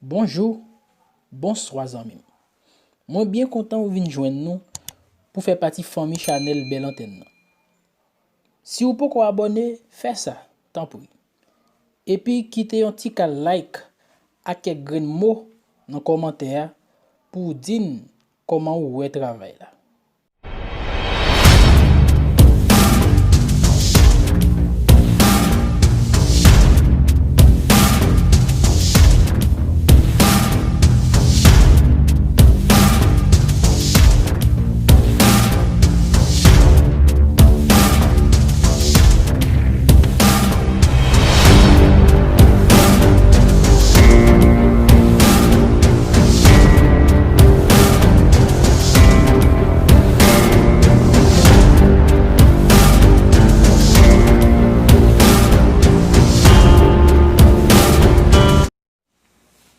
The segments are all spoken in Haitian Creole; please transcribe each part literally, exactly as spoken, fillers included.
Bonjou, bonswa zanmi m. Mwen byen kontan ou vin jwenn nou pou fè pati fanmi chanèl Bèl Antèn nan. Si w poko abòne, fè sa, tanpri. Epi kite yon ti kal like ak kèk grenn mo nan kòmantè a pou w di n kòman ou wè travay la.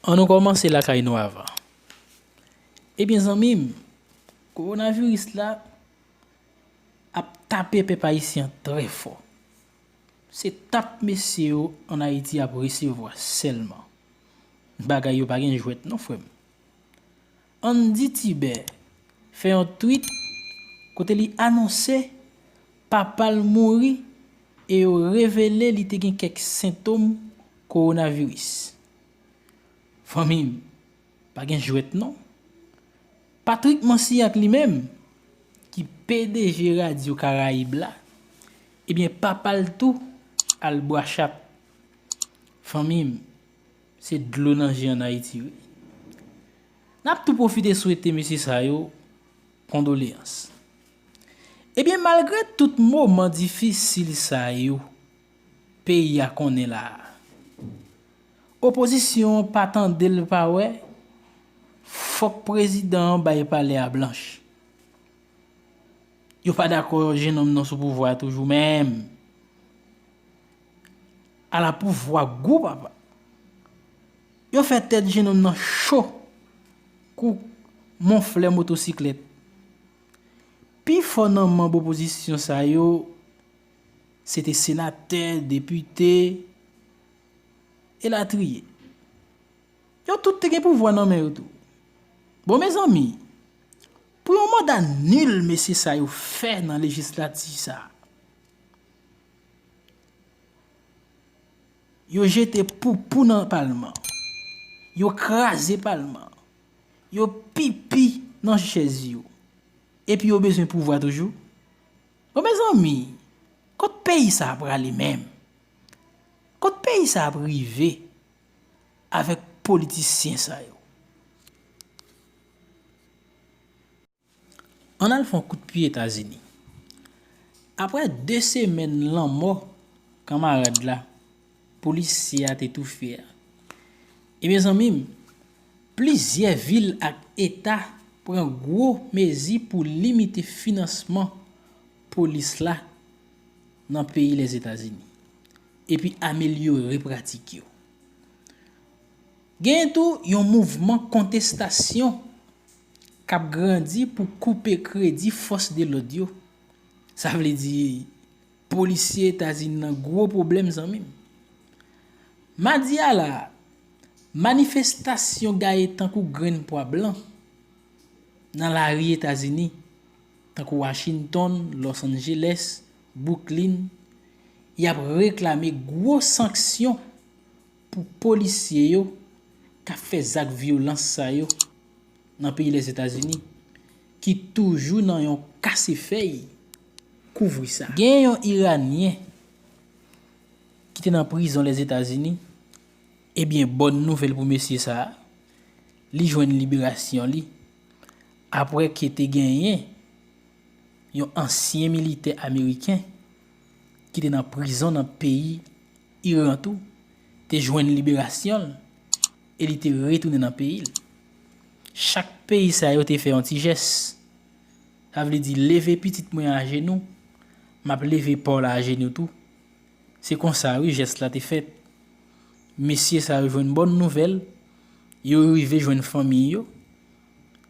Ann nou kòmanse lakay nou avan. Ebyen zanmi m, kowonaviris la ap tape pèp ayisyen an trè fò. Se tap mesye yo ann Ayiti ap resevwa sèlman. Bagay yo pa gen jwèt non frè m. Andy Tibè fè yon tweet kote li anonse papa l mouri e yo revele li te gen kèk sentòm kowonaviris. Fanmi m, pa gen jwèt non. Patrick Mansillak li menm, ki P D G Radyo Karayib la, ebyen papa l tou al bwa chat. Fanmi m, se dlo nan je ann Ayiti wi. N ap tou pwofite swete mesye sa yo kondoleyans. Ebyen malgre tout moman difisil sa yo peyi a konnen la a, opozisyon an pa tande l pa wè, fòk prezidan an bay palè a blanch. Yo pa dakò jennonm nan sou pouvwa a toujou menm. Ala pouvwa gou papa. Yo fè tèt jennonm nan cho kou monflè motosiklèt. Pifò nan manm opozisyon sa yo se te senatè, depite, elatriye. Yo tout te gen pouvwa nan men yo tou. Bon mezanmi, pou yon manda nil mesye sa yo fè nan lejislati sa a, yo jete poupou nan palman, yo kraze palman, yo pipi nan chèz yo, epi yo bezwen pouvwa toujou. Bon mezanmi, kot peyi sa a prale menm? Kot peyi sa a ap rive avèk politisyen sa yo? Ann al fè yon kout pye Etazini. Apre de semèn lanmò kanmarad la, polisye a te toufe a, ebyen zanmi m, plizyè vil ak eta pran gwo mezi pou limite finansman polis la nan peyi Lèzetazini epi amelyore pratik yo. Genyen tou yon mouvman kontestasyon k ap grandi pou koupe kredi fòs de lòd yo. Sa vle di polisye Etazini nan gwo pwoblèm zanmi m. Madi a la a, manifestasyon gaye tankou grenn pwa blan nan lari Etazini, tankou Washington, Los Angeles, Brooklyn, y ap reklame gwo sanksyon pou polisye yo k ap fè zak vyolans sa yo nan peyi Lèzetazini, ki toujou nan yon kase fèy kouvri sa. Gen yon Iranyen ki te nan prizon Lèzetazini, ebyen, bòn nouvèl pou mesye sa a, li jwenn liberasyon li, apre ke te genyen yon ansyen militè ameriken ki te nan prizon nan peyi Iran tou, te jwenn liberasyon l e li te retounen nan peyi l. Chak peyi sa yo te fè yon ti jès. Sa vle di, leve pitit mwen ajenou, m ap leve pa w la ajenou tou. Se konsa wi jès la te fèt. Mesye sa yo jwenn bòn nouvèl, yo rive jwenn fanmi yo,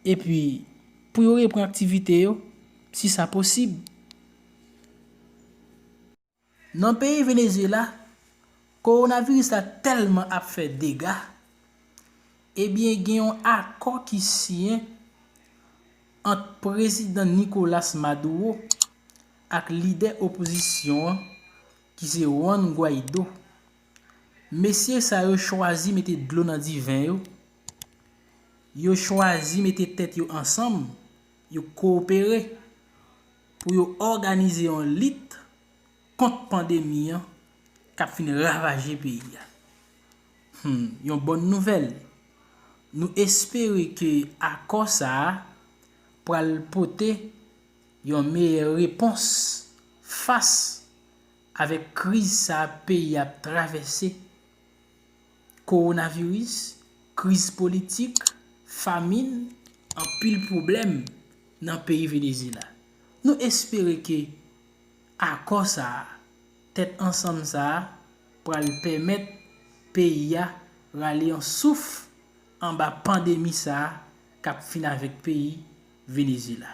epi pou yo reprann aktivite yo, si sa posib. Nan peyi Venezuela, kowonaviris la tèlman ap fè dega, Ebyen, gen yon akò ki siyen ant Prezidan Nicolas Maduro ak lidè opozisyon an, ki se Juan Guaido. Mesye sa yo chwazi mete dlo nan diven yo. Yo chwazi mete tèt yo ansanm, yo kowopere pou yo òganize yon lit kont pandemi an k ap fin ravaje peyi a. Hmm, yon bòn nouvèl. Nou espere ke akò sa a pral pote yon meyè repons fas avèk kriz sa a peyi a ap travèse, kowonaviris, kriz politik, famin, anpil pwoblèm nan peyi Venezyela. Nou espere ke akò sa a, tèt ansanm sa a, pral pèmèt peyi a rale yon souf anba pandemi sa a k ap fin avèk peyi Venezyela.